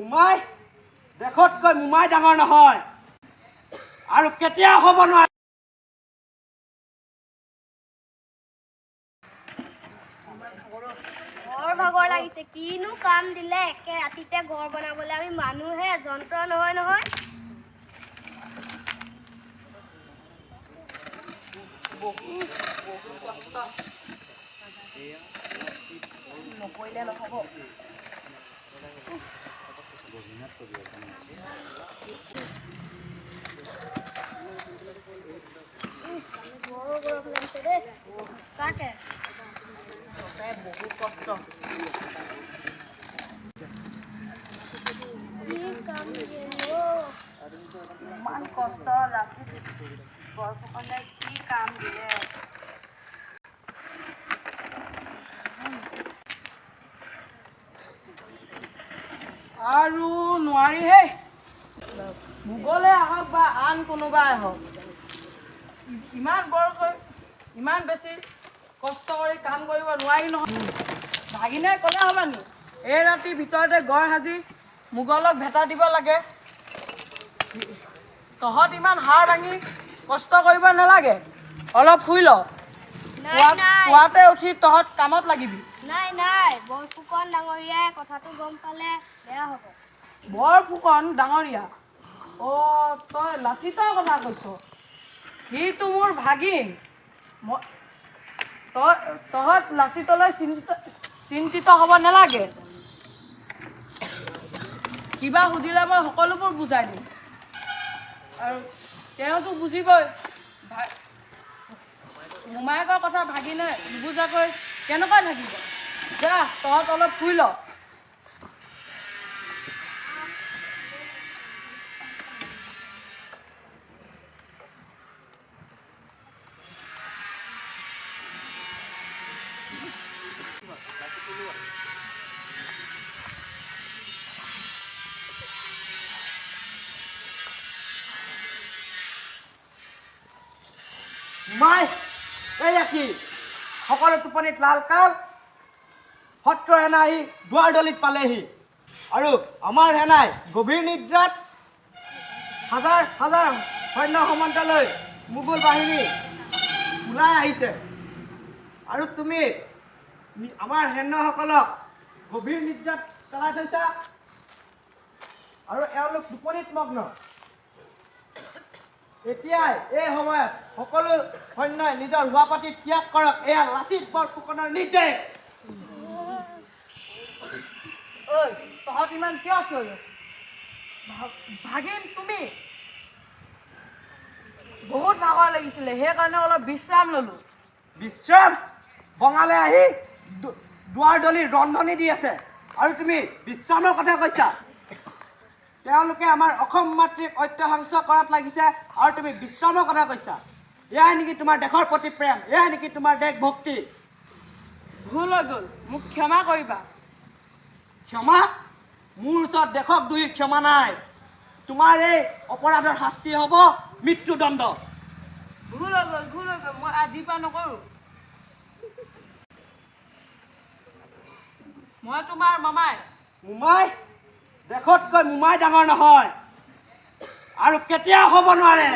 মোমাই, দেশতকৈ মোমাই ডাঙৰ নহয় আৰু কেতিয়াও হ'ব নোৱাৰে। বৰ ভাগৰ লাগিছে। কিনো কাম দিলে একে ৰাতিতে ঘৰ বনাবলৈ? আমি মানুহে, যন্ত্ৰ নহয় নহয়। নকৰিলে নহ'ব। বৰ গৰম লাগিছে দেই সঁচাকে। সঁচাই বহুত কষ্ট। কি কাম দিয়ে অ'। ইমান কষ্ট, লাচিত বৰফুকনে কি কাম দিলে! আৰু নোৱাৰি হে। মোগলে আহক বা আন কোনোবাই আহক, ইমান বৰকৈ ইমান বেছি কষ্ট কৰি কাম কৰিব নোৱাৰি নহয়। ভাগিনে ক'লে হ'ব নি, এই ৰাতিৰ ভিতৰতে গড় সাজি মোগলক ভেটা দিব লাগে। তহঁত ইমান হাড় ভাঙি কষ্ট কৰিব নালাগে, অলপ শুই ল। নাই নাই। পুৱাতে উঠি তহঁত কামত লাগিবি। নাই নাই, বৰফুকন ডাঙৰীয়াই কথাটো গম পালে বেয়া হ'ব। বৰফুকন ডাঙৰীয়া? অ', তই লাচিতৰ কথা কৈছ? সিটো মোৰ ভাগিন। তই তহঁত লাচিতলৈ চিন্তিত হ'ব নালাগে। কিবা সুধিলে মই সকলোবোৰ বুজাই দিম আৰু তেওঁতো বুজিবই। মোমায়েকৰ কথা ভাগিনে নুবুজাকৈ কেনেকৈ থাকিব? যা, তহঁত অলপ শুই ল। মোমাই, এইয়া কি? সকলো টোপনিত লাল কাল, সত্ৰ সেনা আহি দুৱাৰদলিত পালেহি আৰু আমাৰ সেনাই গভীৰ নিদ্ৰাত হাজাৰ হাজাৰ সৈন্য সমান্তলৈ মোগল বাহিনী ওলাই আহিছে আৰু তুমি আমাৰ সৈন্যসকলক গভীৰ নিদ্ৰাত পেলাই থৈছা আৰু এওঁলোক টোপনিত মগ্ন। এতিয়াই এই সময়ত সকলো সৈন্যই নিজৰ শোৱাপাটী ত্যাগ কৰক, এয়া লাচিত বৰফুকনৰ নিৰ্দেশ। ঐ, তহঁত ইমান কিয় চিঞৰি আছ? ভাগিন, তুমি বহুত ভাগৰ লাগিছিলে, সেইকাৰণে অলপ বিশ্ৰাম ল'লো। বিশ্ৰাম? বঙালে আহি দুৱাৰদলিত ৰন্ধনি দি আছে আৰু তুমি বিশ্ৰামৰ কথা কৈছা? তেওঁলোকে আমাৰ অসম মাতৃক অত্যাহাংস কৰাত লাগিছে আৰু তুমি বিশ্ৰামৰ কথা কৈছা? এয়াই নেকি তোমাৰ দেশৰ প্ৰতি প্ৰেম? এয়াই নেকি তোমাৰ দেশভক্তি? ভুল হৈ গ'ল, মোক ক্ষমা কৰিবা। ক্ষমা? মোৰ ওচৰত দেশক দুই ক্ষমা নাই। তোমাৰ এই অপৰাধৰ শাস্তি হ'ব মৃত্যুদণ্ড। ভুল হৈ গ'ল, ভুল হৈ গ'ল, মই আজিৰ পৰা নকৰোঁ। মই তোমাৰ মামাই। মোমাই? দেশতকৈ মোমাই ডাঙৰ নহয় আৰু কেতিয়াও হ'ব নোৱাৰে।